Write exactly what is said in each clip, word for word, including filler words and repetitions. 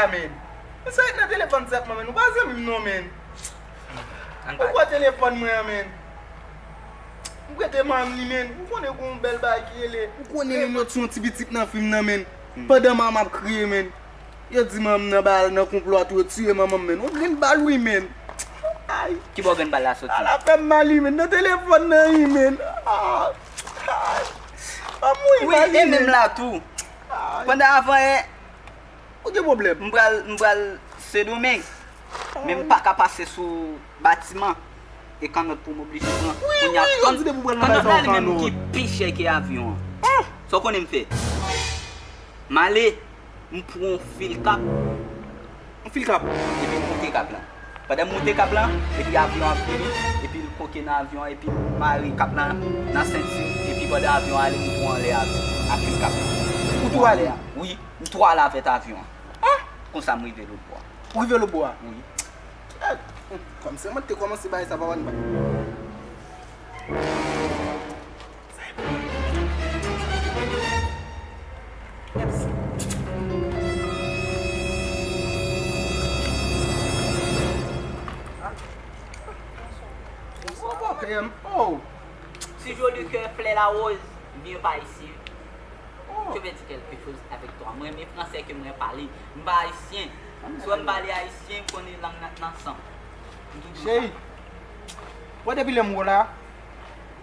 A, men. Men sa ret nan telefòn sèlman, men. Ou pa zanmi m non, men. Ou pran telefòn mwen an, men. M prete manman m li, men. Ou konnen gon bèl bagay ki rele. Ou konnen men, yo ti yon ti pitit nan fim nan, men. Pandan manman m ap kriye, men. Yo di manman m nan bal nan konplo a tou, yo tiye manman m, men. Yon grenn bal, wi, men. Ay. Ki bò grenn bal la soti? Ala fè m mal, wi, men. Nan telefòn nan, wi, men. Ah. Ay. Manman, wi, e menm la tou. Ay. Pandan avan yè, ou gen pwoblèm? M pral, m pral Sendomeng. Men m pa ka pase sou batiman. E kannòt pou m oblije pran. Wi, wi, yo di depi w pral nan bagay sa, yon kannòt. Kannòt la li menm ki pi chè ke avyon an. Sa w konnen m fè? M ale, m pran yon fil kap. Yon fil kap? Epi m moute kap lan. Pandan m moute kap lan, epi avyon an ap vini, epi l koke nan avyon an, epi m mare kap lan nan senti, epi pandan avyon an ale, m tou anlè avyon an, ak fil kap lan. Ou tou ale? Wi, m tou ale avèk avyon an. Ah! Konsa m rive lòtbò a. Ou rive lòtbò a? Wi. Kèt! Kòmsi mwen te kòmanse bay sa, papa n bay. Oh! Si joli cœur fleur la rose, viens par ici. Oh. Je vais dire quelque chose avec toi. Mwen renmen fransè ke mwen pale. M pa ayisyen. Si w wè m pale ayisyen, konnen lang nan nan san. M toujou sa. Cheri, wè depi lè m wè w la,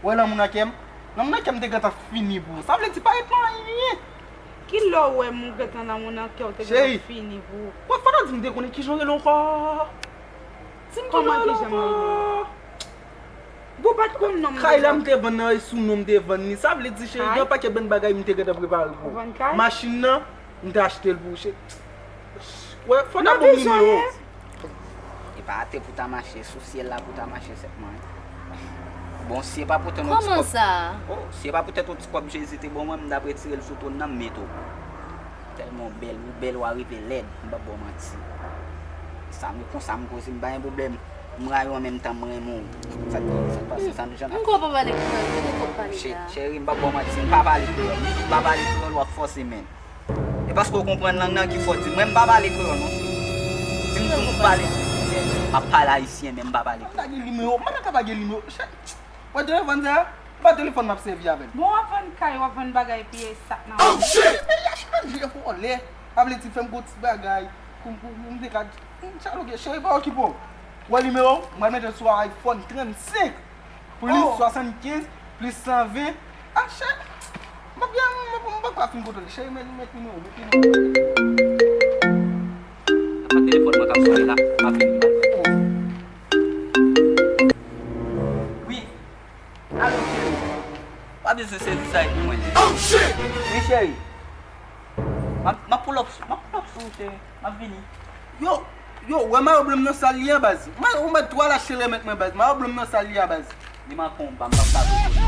wè lanmou nan kè m. Lanmou nan kè m te gentan fini pou ou. Sa vle di pa ret nan anyen. Kilè w wè m gentan lanmou nan kè w te gentan fini pou ou? Wè, fò w di m te konnen kijan w rele ankò. Di m kijan w rele ankò. Bon, w pa t konn non m deja. Kay la m te vann nan, e sou non m te vann li. Sa vle di, cheri, gen yon pakèt bann bagay m te gentan prepare pou ou. Ou vann kay? Machin nan, m te achte l pou ou, cheri. Wè, fò n ap ban m nimewo w. E pa atè pou ta mache, sou syèl la pou ta mache sèlman. Bon, si e pa poutèt yon ti kòb. Kòman sa? Oh, si e pa poutèt yon ti kòb Jezi te ban mwen, m t ap retire l sou twòn nan, m mete w. Tèlman w bèl, ou bèl, w a rive lèd, m p ap ba w manti. Sa m, konsa m koze, m pa gen pwoblèm. M rayi w an menm tan m renmen w. Sa k gen, sa k pase, sa m jan. M kwè w pa pale kreyòl, se de kòb pale la. Cheri, m p ap ba w manti, m pa pale kreyòl. M pa pale kreyòl, w ap fòse men. E paske w konprann lang nan ki fè w di m. Mwen, m pa pale kreyòl, non. Si m di w m pale, m ap pale ayisyen, men m pa pale kreyòl. M pa gen nimewo, mwen pa ka pa gen nimewo. Wè telefòn sa a? Ba telefòn m ap sèvi avè l. Bon, w ap vann kay, w ap vann bagay, piye sak nan men w. Oh, shit! Men y a chanje vòlè. Sa vle di fè m gon ti bagay. Pou, pou, pou m te ka, m tchaloke, cheri, pa okipe w. Wè nimewo w, m pral mete l sou iPhone trannsenk. Plis swasannkenz, plis san ven. Ah, cheri, m ap gen, m ap, m poko fin kontre l. Cheri, men, met nimewo, met nimewo. Apa telefòn mwen k ap sone la, m ap vini. Oh. Wi. Alo, cheri. Pa bezwen sezi sa e pou mwen. Oh, shit! Wi, cheri. M ap, m ap pull up, m ap pull up sou ou, cheri. M ap vini. Yo, yo, wè mayo blan m nan sa l ye a, baz. Mayo, ou mèt twò al achte remèt mwen, baz. Mayo blan m nan sa l ye a, baz. Li manke yon ba, m p ap ka tou kote.